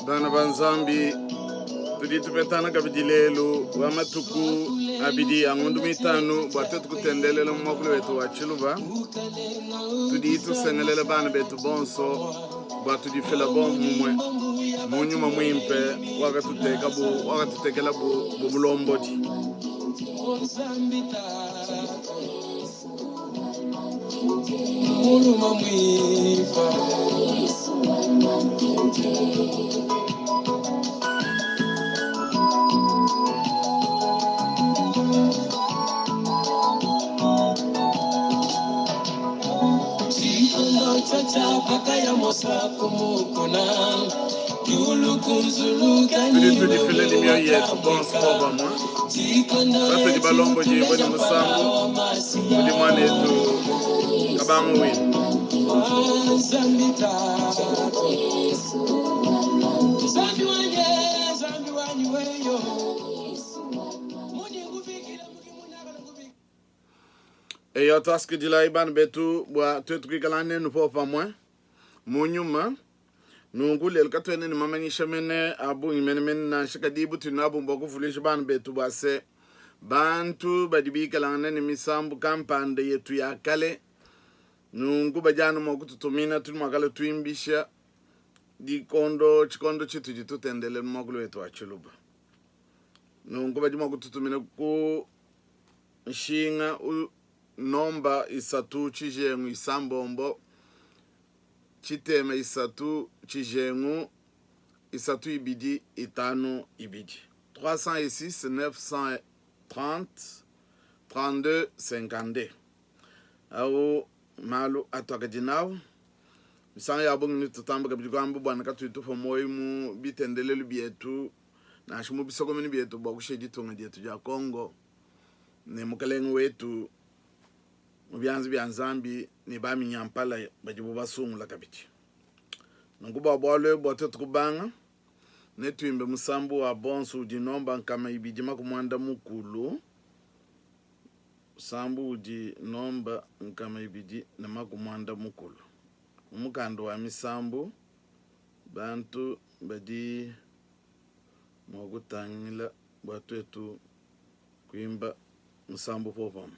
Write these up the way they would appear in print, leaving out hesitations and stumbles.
Bana ba Nzambi, tudi tupetana kabidi lelu wa matuku abidi a ngondo mitanu bua tuetu kutendelela mu muakulu wetu wa Tshiluba. Tudi tusengelela bana betu bonso bua tudifila bomumue mu nyuma muimpe wakatuteka bu wakatutekela bu, bu mulombodi. Tudi tudifila ne mioyo yetu bonso popamue patudi balombodibue ne musambu kudi muanetu Kabangu Wini. Eyo, tuasakidilayi bana betu bua tuetu kuikala nenu popamue mu nyuma. Nunku lelu katuena ne mamanyisha mene a bungi menemene nansha, kadi butudi nabu mbua kuvuluija bana betu bua se, bantu badi bikalangana ne misambu kampanda yetu ya kale, nunku badi anu mua kututumina, tudi mua kala tuimbisha dikondo tshikondo tshitudi tutendelela mu muakulu wetu wa Tshiluba. Nunku badi mua kututumina ku nshinga nomba isatu tshijengu isambombo tshitema isatu tshijengu isatu ibidi itanu ibidi 306 930 32 52 au malu atuakadi nawu misangu ya bungi netutamba kabidi kuamba bua ne katuyi tupua muoyo mu bitendelelu bietu nansha mu bisokomenu bietu bua kushiya ditunga dietu dia Congo ne mukalenge wetu mu bianza bia Nzambi ne baminyampala badibu basungula kabidi. Nunku bua bualu ebu, bua tuetu kubanga, netuimbe musambu wa bonso udi nomba 260, musambu udi nomba 260 mu mukanda wa misambu. Bantu badi mua kutangila bua tuetu kuimba musambu popamue.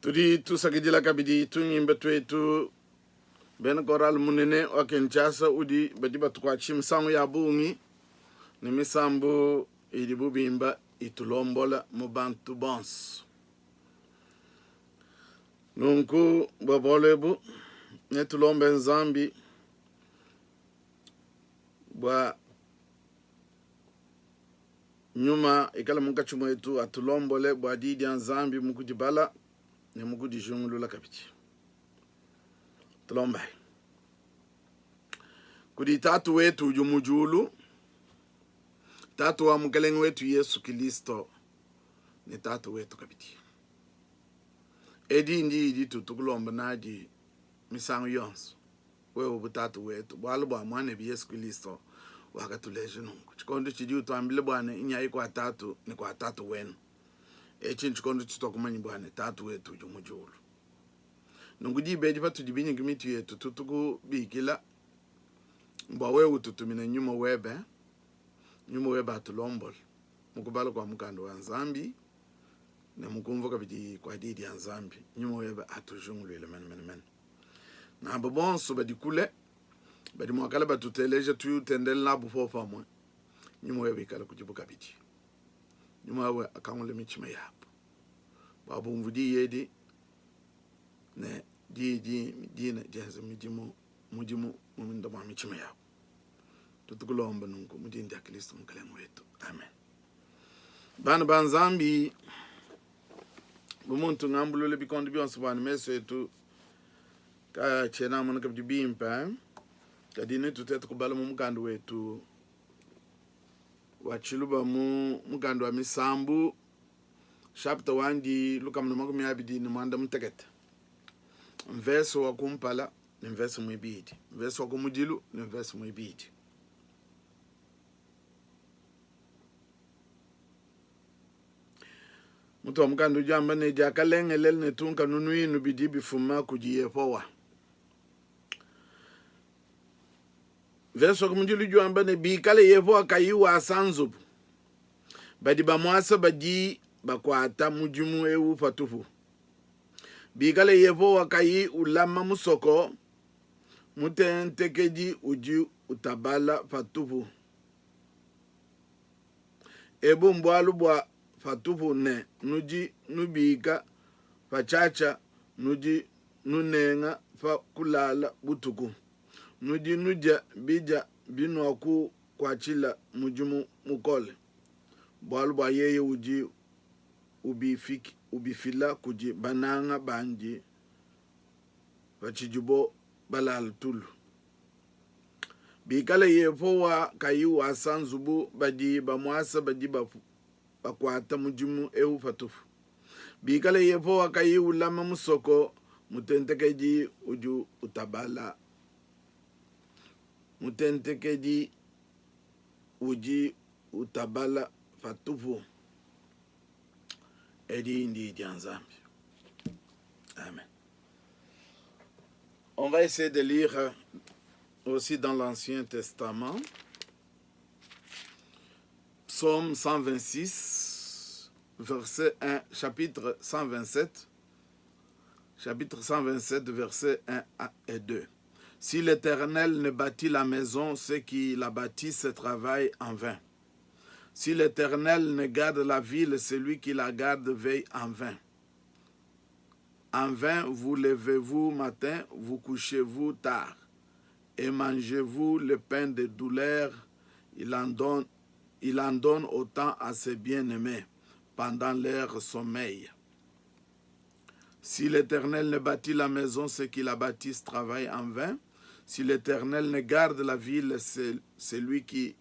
Tudi tusakidila kabidi tungimba tuetu bena chorale munene wa Kinshasa udi badi batukuatshisha misangu ya bungi ne misambu idibu bimba itulombola mu bantu bonso. Nunku bua bualu ebu netulombe Nzambi bua Nyuma ikale munkatshi muetu atulombole bua Diyi dia Nzambi mu kudibala ne mu kudijingulula kabidi. Tulombayi kudi Tatu wetu udi mu diulu, Tatu wa Mukelenge wetu Yesu Kilisto ne Tatu wetu kabidi. Edi ndiyi ditutu tukulomba nadi misangu yonso. wewe bu Tatu wetu, bualu bua Muanebe Yesu Kilisto wakatuleja nunku. Tshikondo tshidi utuambila bua ne, nyayi kua Tatu ne kua Tatu wenu. Etshi ntshikondo tshituakumanya bua ne, Tatu wetu udi mu diulu. Nunku diba edi patudi binyike mitu yetu, tutu kubikila bua wewe ututumine nyuma webe, nyuma webe atulombole mu kubala kua mukanda wa Nzambi ne mu kumvua kabidi kua diyi dia Nzambi. Nyuma webe atujunguluile mene mene mene. Nabo bonso badi kule badi mua kala batuteleja tutendelela nabu popamue. Nyuma webe ikala kudibu kabidi. Nyuma webe akangule mitshima yabu bua bumvu diyi edi ne diyi dine dienze midimu mudimu munda mua mitshima yabu. Tutukulomba nunku mu dina dia Kristo Mukelenge wetu. Amen. Bana ba Nzambi, bu muntu ngambulule bikondo bionso bua ne mesu etu kaatshiena amona kabidi bimpe, kadi netutete kubala mu mukanda wetu wa tshiluba mu mukanda wa Misambu chapitre wandi 128 mvese wa kumpala ne mvese muibidi, mvese wa kumudilu ne mvese muibidi. Mutu wa mukanda udi wamba ne, diakalengele ne tunkanunuinu bidi bifuma kudi Yehowa. Mvese wa kumudilu udi wamba ne, bikale Yehowa kayi wasa nzubu, badi bamuasa badi bakuata mudimu eu patupu. Bikale Yehowa kayi ulama musoko, mutentekedi udi utabala patupu. Ebu mbualu bua patupu ne nudi nubika patshiatshia, nudi nunenga pa kulala butuku. Nudi nudia bidia binuakukuatshila mudimu mukole, bualu bua yeye udi ubifila kudi bananga bandi patshidibo balala tulu. Bikala Yehowa kayi wasa nzubu, badi bamuasa badi bakuata mudimu eu patupu. Bikala Yehowa kayi ulama musoko, mutentekedi udi utabala. Mutentekedi udi utabala patupu. Edi ndi dia Nzambi. Amen. On va essayer de lire aussi dans l'Ancien Testament. Psaume 126, verset 1, chapitre 127, chapitre 127, verset 1 et 2. Si l'Éternel ne bâtit la maison, ceux qui la bâtissent travaillent en vain. Si l'Éternel ne garde la ville, celui qui la garde veille en vain. En vain vous levez-vous matin, vous couchez-vous tard, et mangez-vous le pain de douleur. Il en donne, il en donne autant à ses bien-aimés pendant leur sommeil. Si l'Éternel ne bâtit la maison, ceux qui la bâtissent travaillent en vain. Si l'Éternel ne garde la ville, c'est celui qui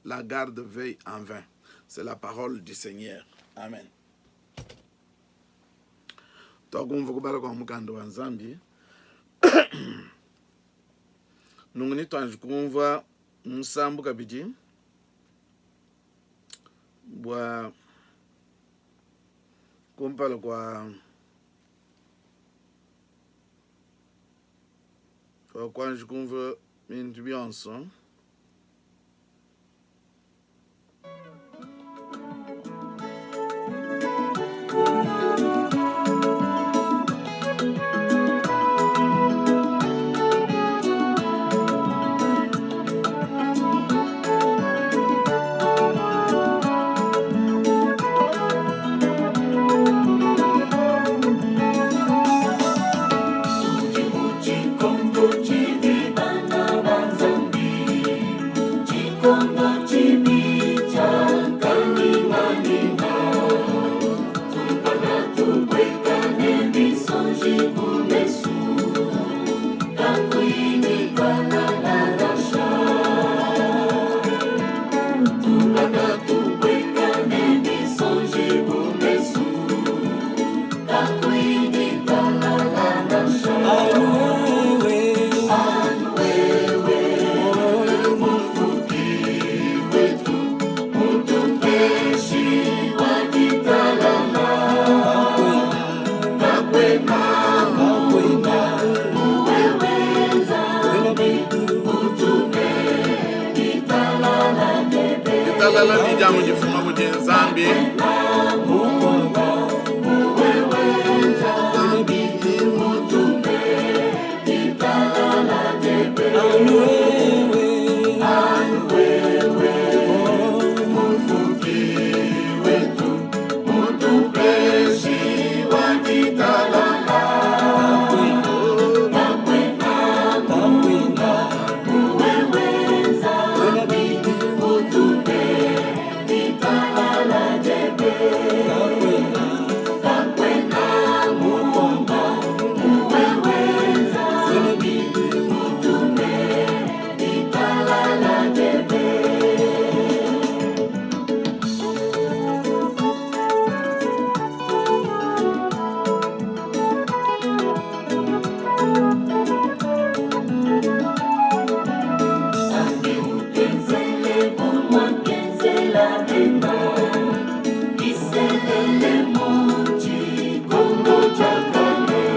la garde veille en vain. C'est la parole du Seigneur. Amen. Twakumva kubala kua mukanda wa Nzambi nunku nituanji kumvua musambu kabidi bua kumpala kua kua kuanji kumvua bintu bionso. Ditalala didi amu difuma kudi Nzambi.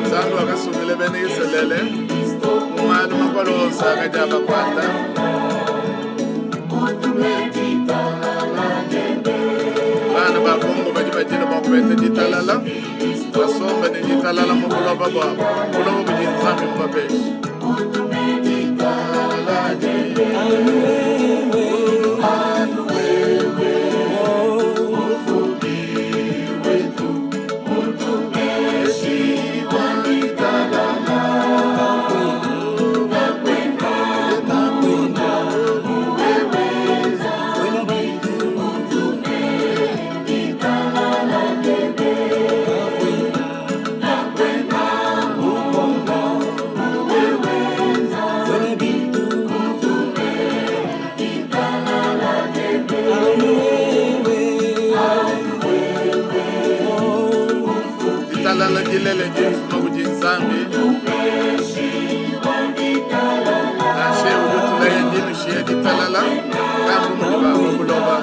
Nzambi wakasungila bena Isalele ku malu makole onso akadi abakuata. Bana ba Kongo badi badila bua kupeta ditalala, basomba ne ditalala mu buloba buabu, buloba budi Nzambi mubapeshe. Ditalala dilele difuma kudi Nzambi. Nansha udi utulaya dinushiya ditalala kambu mudi ba pa buloba.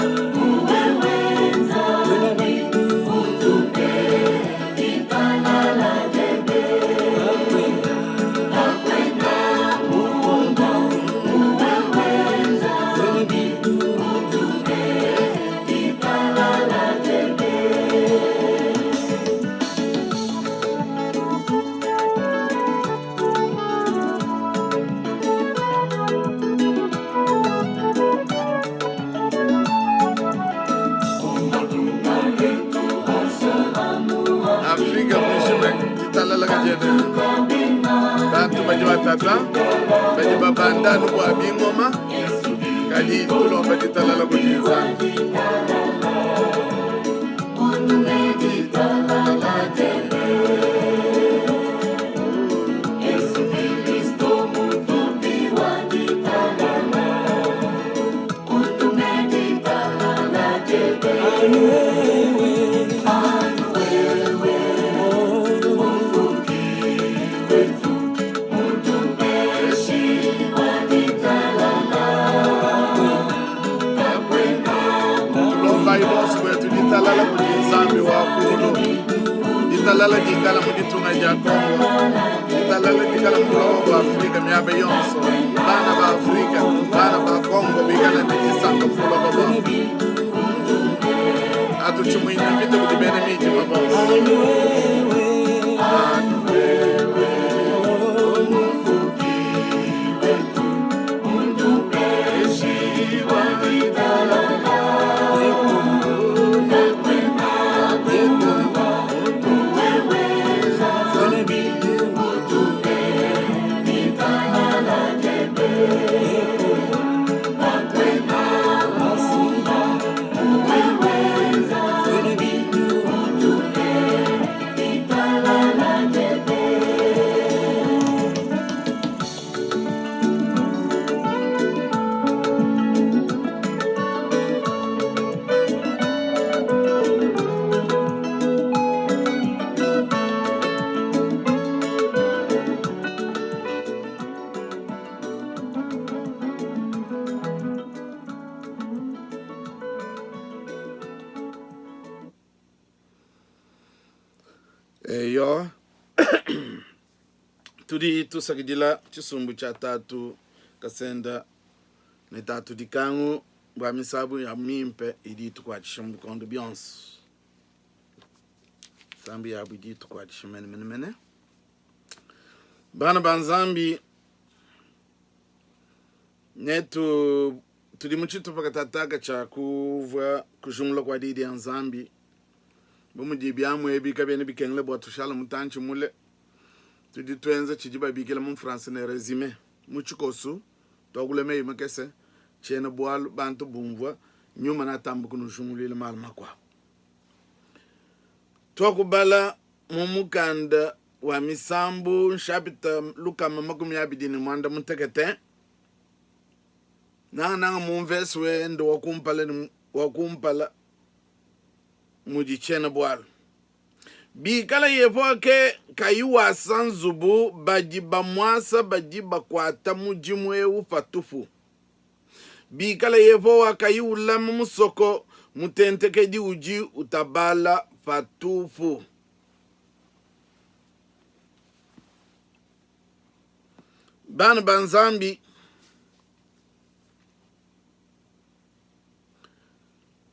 Afrika mujima ditalala kadiena bantu badi batata badi babanda anu bua bingoma kadi tulomba ditalala kudi Nzambi. Tulombayi bonso buetu ditalala kudi Nzambi wa kulu, ditalala dikala mu ditunga dia Kongo, ditalala dikala mu buloba bua Afrika miaba yonso, bana ba Afrika, bana ba Kongo bikala ne disanka mu buloba buabu. Atutshimuine mvita kudi bena midima bonso. Anu wewe, Mufuki wetu, Mutupeshi wa ditalala. Eyowa, tudi tusakidila tshisumbu tshia Tatu Kasenda ne Tatu Dikangu bua misambu ya mimpe idi itukuatshisha mu bikondo bionso. Misambu yabu idi itukuatshisha menemene. Bana ba Nzambi, netu tudi mu tshitupa katataka tshia kuvua kujingulula kua Diyi dia Nzambi. Bu mudi biamu ebi kabiena bikengela bua tushala mutantshi mule, tudi tuenza tshidi babikila mu français ne resume mu tshikosu, tuakule meyi makese, tshiena-bualu, bantu bumvua, nyuma natamba kunujunguluila malu makuabu. Tuakubala mu mukanda wa Misambu nshapita 218, nangananga mu mvese wende wa kumpala ne wa kumpala mudi tshiena-bualu. Bikala Yehowa ke kayi wasa nzubu, badi bamuasa badi bakuata mudimu eu patupu. Bikala Yehowa kayi ulama musoko, mutentekedi udi utabala patupu. Bana ba Nzambi,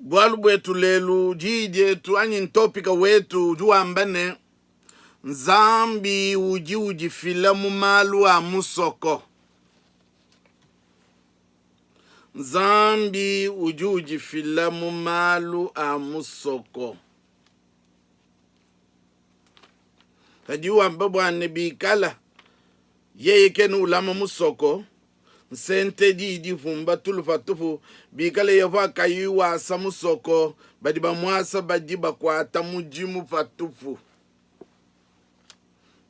bualu buetu lelu, diyi dietu anyi ntopika wetu udi wamba ne, Nzambi udi udifila mu malu a musoko. Nzambi udi udifila mu malu a musoko. Kadi wamba bua ne bikala yeye kena ulama musoko, nsentedi idi ipumba tulu patupu. Bikala Yehowa kayi wasa musoko, badi bamuasa badi bakuata mudimu patupu.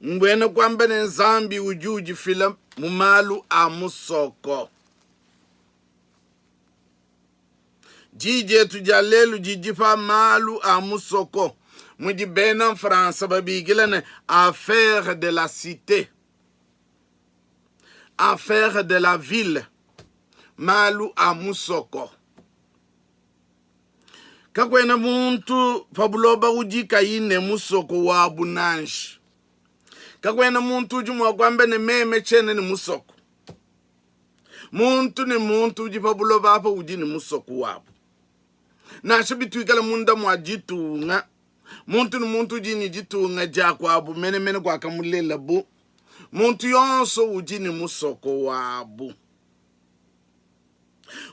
Mbuena kuamba ne Nzambi udi udifila mu malu a musoko. Diyi dietu dia lelu didi pa malu a musoko, mudi bena Mfransa babikila ne affaires de la cite, affaires de la ville, malu a musoko. Kakuena muntu pa buloba udi kayi ne musoko wabu nansha. Kakuena muntu udi mua kuamba ne meme tshiena ne musoko. Muntu ne muntu udi pa buloba apa udi ne musoko wabu. Nansha bituikala munda mua ditunga, muntu ne muntu udi ne ditunga dia kuabu menemene kuakamulelabu. Muntu yonso udi ne musoko wabu.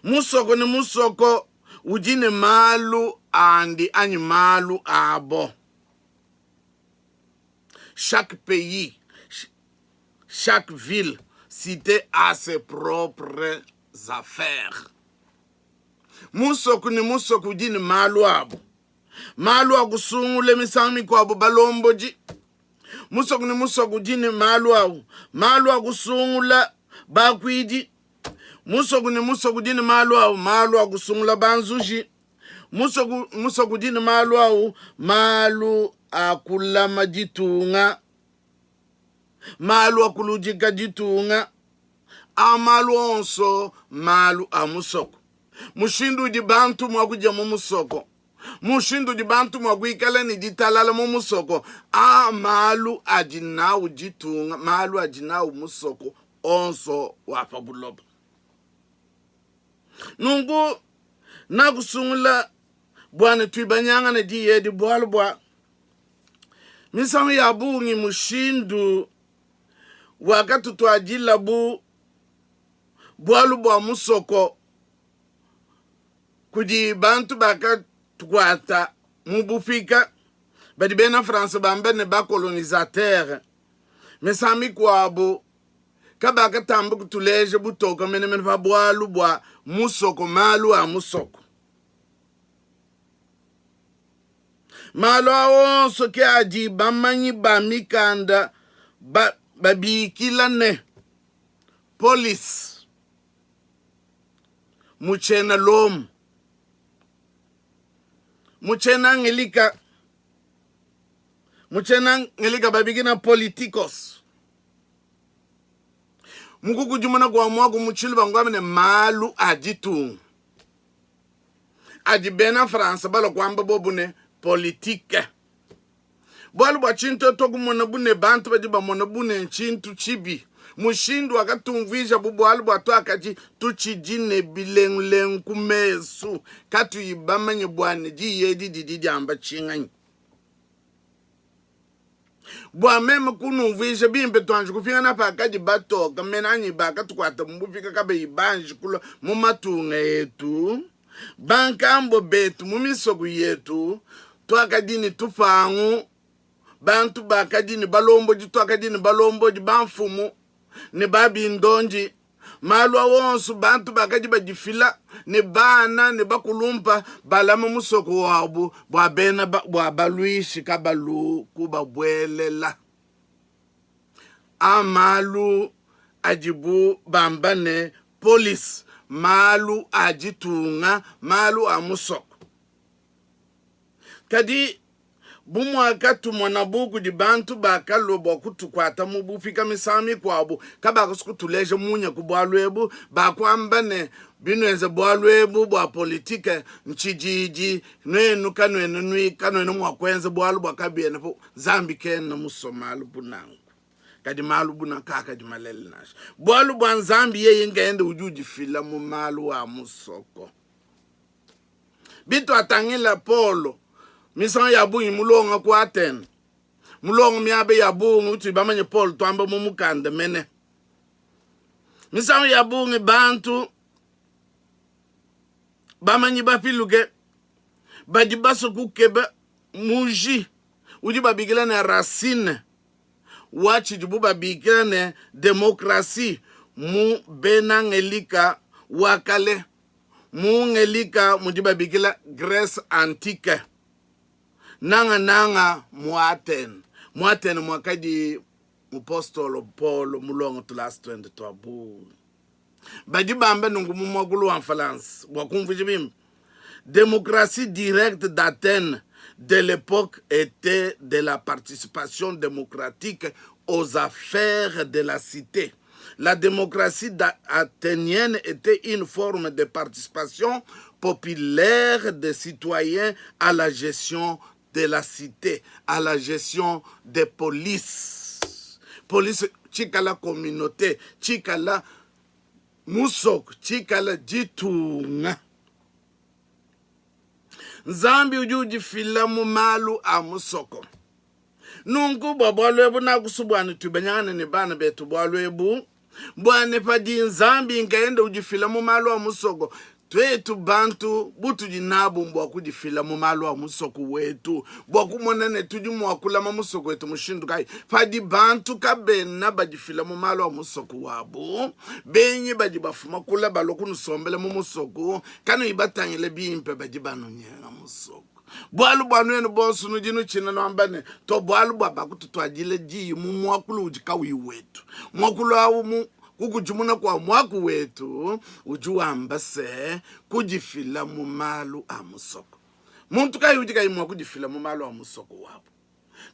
Musoko ne musoko udi ne malu andi anyi malu abo. Chaque pays, chaque ville, cité a ses propres affaires. Musoko ne musoko udi ne malu abo, malu a kusungula misangu mikuabo balombodi. Musoko ne musoko udi ne malu awu, malu a kusungula bakuidi. Musoko ne musoko udi ne malu awu, malu a kusungula banzuji. Musoko musoko udi ne malu awu, malu a kulama ditunga, malu a kuludika ditunga, a malu onso, malu a musoko, mushindu udi bantu mua kudia mu musoko, mushindu udi bantu mua kuikala ne ditalala mu musoko, a malu adi nawu ditunga, malu adi nawu musoko onso wa pa buloba. Nunku nakusungula bua ne tuibanyangane diyi edi bualu bua misangu ya bungi mushindu wakatutuadilabu bualu bua musoko kudi bantu bakatukuata mu bupika badi bena France bamba ne bakolonisatere misangu mikuabu kabakatamba kutuleja butoke menemene pa bualu bua musoko, malu a musoko. Malu a onso ke adi bamanyi ba mikanda ba, babikila ne polis mu tshiena Lomo, mu tshiena Angelika, mu tshiena Angelika babikila politikos. Mu kukudimuna kua muaku mu tshiluba nguamba ne malu a ditunga adi bena Fransa balua kuamba bobu ne politike. Bualu bua tshintu etu kumona bu ne bantu badi bamona bu ne ntshintu tshibi. Mushindu wakatumvuijabu bualu bua tuakadi tutshidi ne bilengulengu ku mesu, katuyi bamanye bua ne diyi edi didi diamba tshinganyi. Bua meme kunumvuija bimpe, tuanji kupingana pakadi batoka mene anyi bakatukuata mu bupika kabayi banji kulua mu matunga etu, bankambua betu mu misoko yetu, tuakadi ne tupangu, bantu bakadi ne balombodi, tuakadi ne balombodi, bamfumu ne babindondi. Malu a onso bantu bakadi badifila ne bana ne bakulumpa balama musoko wabu bua bena bua baluishi kabalu kubabuelela. A malu adibu bamba ne police, malu a ditunga, malu a musoko. Kadi bu muakatumonabu kudi bantu bakalua bua kutukuata mu bupika misangu mikuabu, kabakasua kutuleja munya ku bualu ebu. Bakuamba ne, Binuenza bualu ebu bua politike ntshididi, nuenu kanuena kanuena mua kuenza bualu bua kabiena Nzambi kena musue malu bu nanku. Kadi malu bu nanku kaakadi malelela nansha, bualu bua Nzambi yeye nkayende udi udifila mu malu a musoko. Bituatangila Paulo misangu ya bungi mulonga ku Atene, mulonga miaba ya bungi utudi bamanye Paulo tuamba mu mukanda mene. Misangu ya bungi bantu bamanyi bapiluke badi basue kukeba muji udi babikila ne racine wa tshidibu babikila ne demokrasi mu bena Ngelika wa kale. Mu Ngelika mudi babikila Grece antique, nangananga mu Athene. Mu Athene muakadi mupostolo Paulo mulonge tulasa tuende tua bungi. Badi bamba nunku mu muakulu wa Mfalanse bua kumvuija bimpe, Democratie directe d'Athènes de l'époque était de la participation démocratique aux affaires de la cité. La démocratie athénienne était une forme de participation populaire des citoyens à la gestion de la cité, à la gestion des polices. Police tshikala communauté, tshikala musoko, tshikala ditunga. Nzambi udi udifila mu malu a musoko. Nunku bua bualu ebu nakusua bua ne tubanyangane ne bana betu bualu ebu, bua ne padi Nzambi nkayende udifila mu malu a musoko, tuetu bantu butudi nabu mbua kudifila mu malu a musoko wetu, bua kumona ne tudi mua kulama musoko wetu mushindu kayi. Padi bantu kabena badifila mu malu a musoko wabu, benyi badi bafuma kule balua kunusombela mu musoko, kanuyi batangile bimpe, badi banunyenga musoko. Bualu bua nuenu bonso nudi nutshina nuamba ne, To, bualu bua bakututuadila diyi mu muakulu udi kauyi wetu. Muakulu au mu kukudimuna kua muaku wetu udi wamba se, kudifila mu malu a musoko. Muntu kayi udi kayi mua kudifila mu malu a musoko wabu?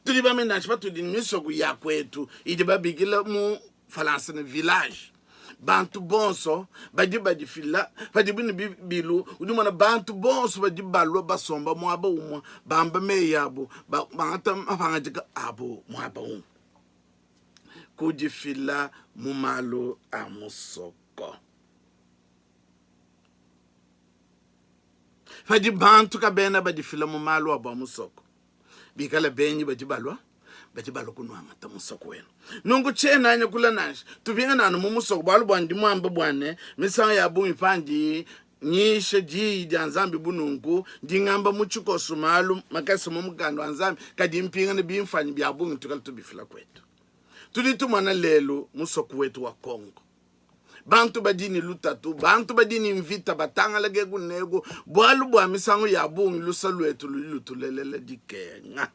Tudi bamanye nansha patudi ne misoko ya kwetu idi babikila mu Falansa ne village, bantu bonso badi badifila padibu ne bibilu. Udi umona bantu bonso badi balua basomba muaba umue, bamba meyi abu, bangata mapangadika abu muaba umue. Kudifila mu malu a musoko. Padi bantu kabena badifila mu malu abu a musoko, bikale benyi badi balua badi balua kunuangata musoko wenu. Nunku tshiena nya kula nansha, tupingane anu mu musoko, bualu bua ndi muambe bua ne, misangu ya bungi pandi nyisha diyi dia Nzambi bu nunku, ndi ngamba mu tshikoso malu makese mu mukanda wa Nzambi, kadi mpingane bimfuanyi bia bungi tuikale tubifila kuetu. Tudi tumona lelu musoko wetu wa Congo Bantu badi ne lutatu, bantu badi ne mvita, batangalake eku ne eku, bualu bua misangu ya bungi lusa luetu ludi lutulelela dikenga.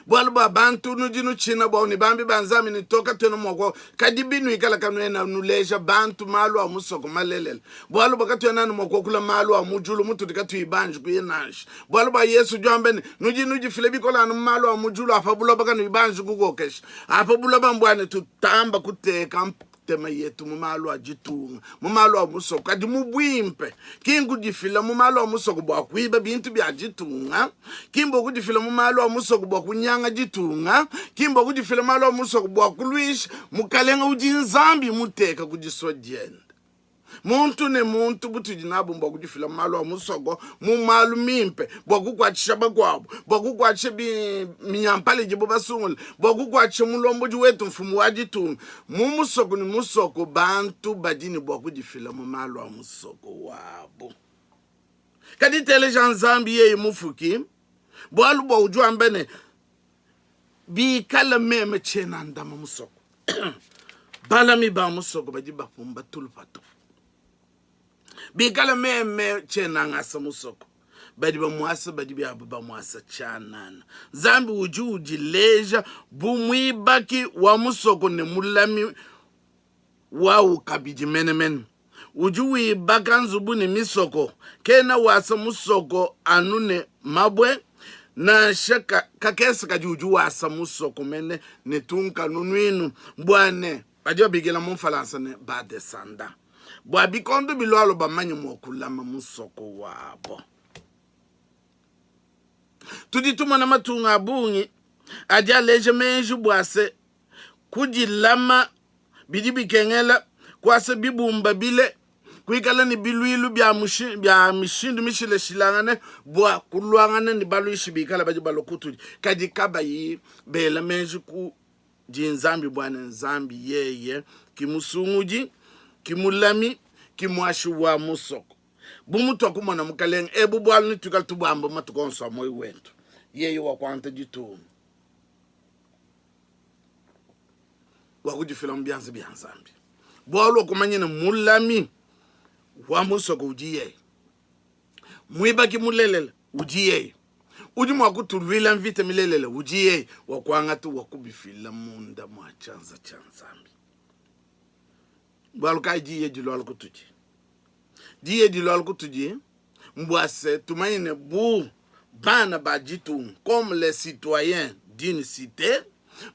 Bualu bua bantu nudi nutshina bua ne bambi ba Nzambi ne to katuena mua kwa kadi binuikala kanuena nuleja bantu malu a musoko malelela, bualu bua katuena anu mua kuakula malu a mu diulu mutudi katuyi banji kuya nansha. Bualu bua Yesu udi wamba ne, nudi nudifila bikole anu mu malu a mu diulu, a pa buloba kanuyi banji kukokesha. A pa buloba mbua ne tutamba kuteka. ntema yetu mu malu a ditunga, mu malu a musoko, kadi mu buimpe. Ki nkudifila mu malu a musoko bua kuiba bintu bia ditunga, ki mbua kudifila mu malu a musoko bua kunyanga ditunga, ki mbua kudifila malu a musoko bua kuluisha mukalenga udi Nzambi muteka ku disua diende. Muntu ne muntu butudi nabu mbua kudifila mu malu a musoko, mu malu mimpe, bua kukuatshisha bakuabu, bua kukuatshisha minyampala idibu basungule, bua kukuatshisha mulombodi wetu, mfumu wa ditunga. Mu musoko ne musoko, bantu badi ne bua kudifila mu malu a musoko wabu. Kadi teleja Nzambi yeye Mufuki, bualu bua udi wamba ne, Bikala meme tshiena ndama musoko, balami ba musoko badi bapumba tulu patupu. Bikala meme tshiena ngasa musoko, badi bamuasa badi biabo bamuasa tshianana. Nzambi udi udileja bu muibaki wa musoko ne mulami wawu kabidi menemene. Udi wibaka nzubu ne misoko, kena wasa musoko anu ne mabue nansha kakese, kadi udi wasa musoko mene ne tunkanunuinu, bua ne badi babikila mu Mfalansa ne ba descendants, bua bikondo bilualua bamanye mua kulama musoko wabo. Tudi tumona matunga a bungi adi aleja meji bua se, kudilama bidi bikengela kuasa bibumba bile, kuikala ne biluilu bia bia mishindu mishilashilangane bua kuluangana ne baluishi bikala badi balua kutudi, kadi kabayi bela meji ku di Nzambi bua ne Nzambi yeye ki musungudi, ki mulami, ki muashi wa musoko. Bu mutuakumona Mukalenge, ebu bualu netuikale tubuamba matuku onso a muoyo wetu, yeye wakuangata ditunga. Wakudifila mu bianza bia Nzambi, bualu wakumanya ne mulami wa musoko udi yeye, muibaki mulelela udi yeye, udi mua kutuluila mvita milelela udi yeye, wakuangata wakubifila munda mua tshianza tshia Nzambi. Bualu kayi diyi dilualu kutudi? Diyi dilualu kutudi mbua se tumanye ne bu bana ba ditunga comme les citoyens d'une cité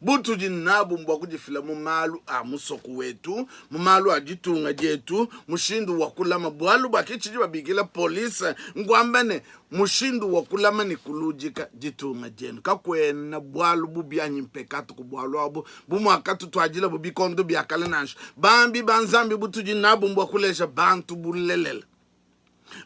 butudi nabu mbua kudifila mu malu a musoko wetu, mu malu a ditunga dietu, mushindu wa kulama bualu bua ke tshidi babikila police nkuamba ne mushindu wa kulama ne kuludika ditunga dienu. Kakuena bualu bubi anyi mpekatu ku bualu abu bu muakatutuadilabu bikondo bia kale nansha. Bambi ba Nzambi butudi nabu mbua kuleja bantu bulelela.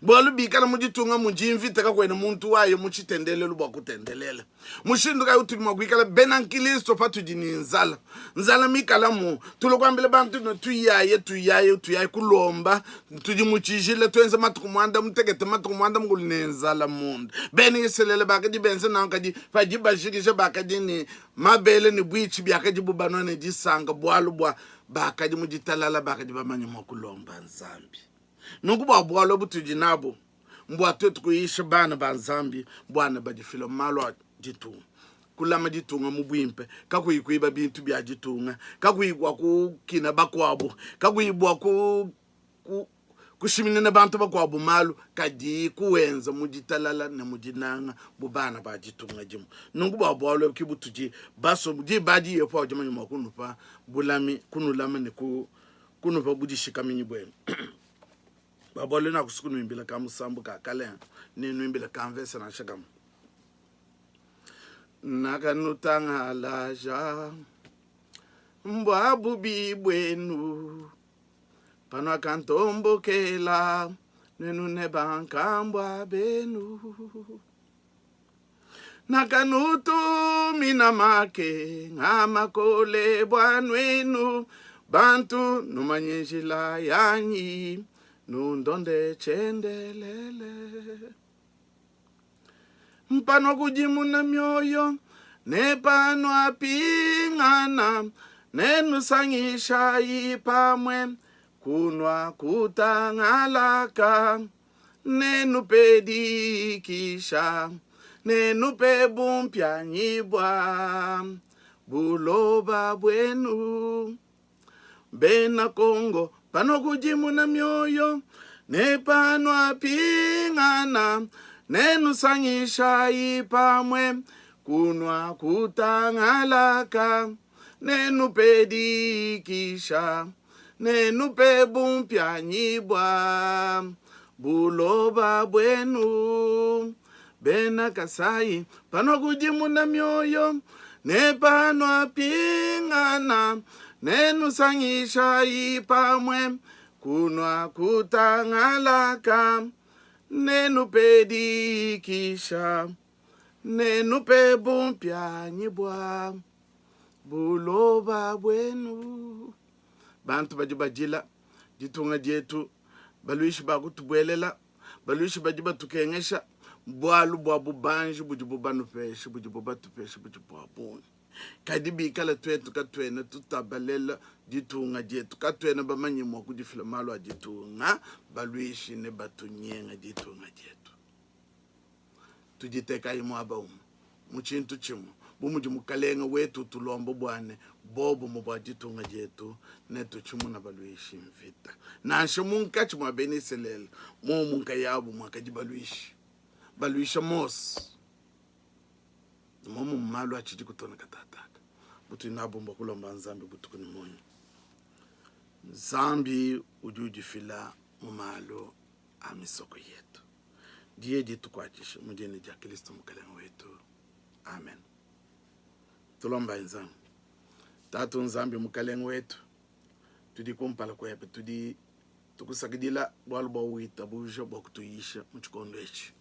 Bualu bikala mu ditunga mudi mvita, kakuena muntu waya mu tshitendelelu bua kutendelela. Mushindu kayi utudi mua kuikala bena nkristo patudi ne nzala? Nzala mikalamu, tulue kuambila bantu ne, tuyaye, tuyaye, tuyaye kulomba, tudi mu tshijila, tuenze matuku muanda mutekete, matuku muanda mukulu ne nzala munda. Bena Isalele bakadi benze nanku, kadi padi bajikija bakadi ne mabele ne buitshi biakadibu banua ne disanka, bualu bua bakadi mu ditalala, bakadi bamanye mua kulomba Nzambi. Nunku bua bualu ebu tudi nabu mbua tuetu kuyisha bana ba Nzambi bua ne badifile mu malu a ditunga, kulama ditunga mu buimpe, kakuyi kuiba bintu bia ditunga, kakuyi bua kukina bakuabu, kakuyi bua ku, ku, kushiminyina bantu bakuabu malu, kadi kuwenza mu ditalala ne mu dinanga bu bana ba ditunga dimue. Nunku bua bualu ebu ke butudi basue diba adi Yehowa udi manya mua kunupa bulami, kunulama ne ku kunupa budishikaminyi buenu. Bua bualu nakusu kunuimbila ka musambu ka kale ne nuimbila ka mvese nansha kamue. Nakanutangalaja mbua bubi buenu panuakantombokela nuenu ne bankambua benu. Nakanutumina makenga makole bua nuenu bantu numanye njila yanyi, nundonde tshiendelele. Panuakudimuna mioyo ne panuapingana, nenusangishayi pamue kunua kutangalaka. Nenupe dikisha, nenupe bumpianyi bua buloba buenu. Bena Kongo, panukudimuna mioyo ne panuapingana, nenusangishayi pamue kunua kutangalaka, nenupe dikisha. Nenupe bumpianyi bua buloba buenu. Bena Kasai, panuakudimuna mioyo ne panuapingana, nenusangishayi pamue kunua kutangalaka, nenupe dikisha, nenupe bumpianyi bua buloba buenu. Bantu badi badila ditunga dietu, baluishi bakutubuelela, baluishi badi batukengesha, bualu bua bubanji budibu banupeshe, budibu batupeshe budi bua bungi. Kadi bikala tuetu katuena tutabalela ditunga dietu, katuena bamanye mua kudifila malu a ditunga, baluishi nebatunyenga ditunga dietu. Tuditekayi muaba umue mu tshintu tshimue, bu mudi Mukalenge wetu utulomba bua ne, bobumue bua ditunga dietu netutshimuna baluishi mvita. Nansha munkatshi mua bena Isalele muomu nkayabu muakadi baluishi baluisha Mose, muomu malu atshidi kutona katataka butudi nabu mbua kulomba Nzambi butuku ne munya. Nzambi udi udifila mu malu a misoko yetu. Diye ditukuatshishe mu dina dia Kristo Mukelenge wetu. Amen. Tulombayi Nzambi. Tatu Nzambi Mukelenge wetu, tudi kumpala kuebe, tudi tukusakidila bualu bua witabuja bua kutuyisha mu tshikondo etshi.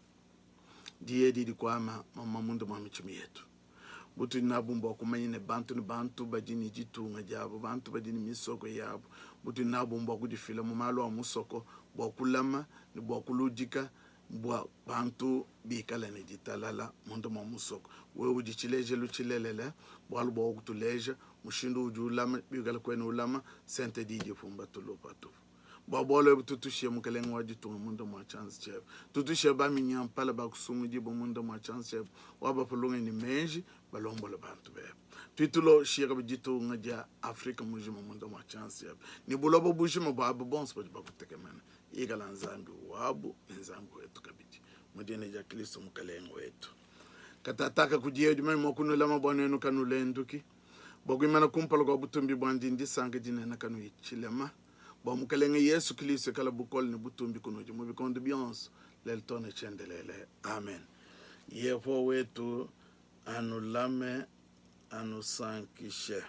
Diyi edi dikuama mamuma munda mua mitshima yetu. Butudi nabu mbua kumanya ne bantu ne bantu badi ne ditunga diabu, bantu badi ne misoko yabu. Butudi nabu mbua kudifila mu malu a musoko bua kulama ne bua kuludika bua bantu bikale ne ditalala munda mua musoko. Wewe udi tshilejelu tshilelela, bualu bua wakutuleja mushindu udi ulama, biwikala kuena ulama sente didi dipumba tulu patupu. Bua bualu ebu tutushiye mukelenge wa ditunga munda mua tshianza tshiebe, tutushiye baminyampala bakusungudibua munda mua tshianza tshiebe, wabapa lungenyi ne meji, balombole bantu bebe. Tuituloshiye kabidi ditunga dia Afrika mujima munda mua tshianza tshiebe, ne buloba bujima bua aba bonso badi bakutekemena. Ikala Nzambi wabu ne Nzambi wetu kabidi, mu dina dia Kristo Mukelenge wetu. Katataka kudiye udi meme mua kunulama bua nuenu kanulenduki, bua kuimana kumpala kua butumbi buandi ndisanka dinene kanuyi tshilema. Bua Mukelenge Yesu Kilisto ikale bukole ne butumbi kunudi mu bikondo bionso, lelu too ne tshiendelele. Amen. Yehowa wetu anulame, anusankishe.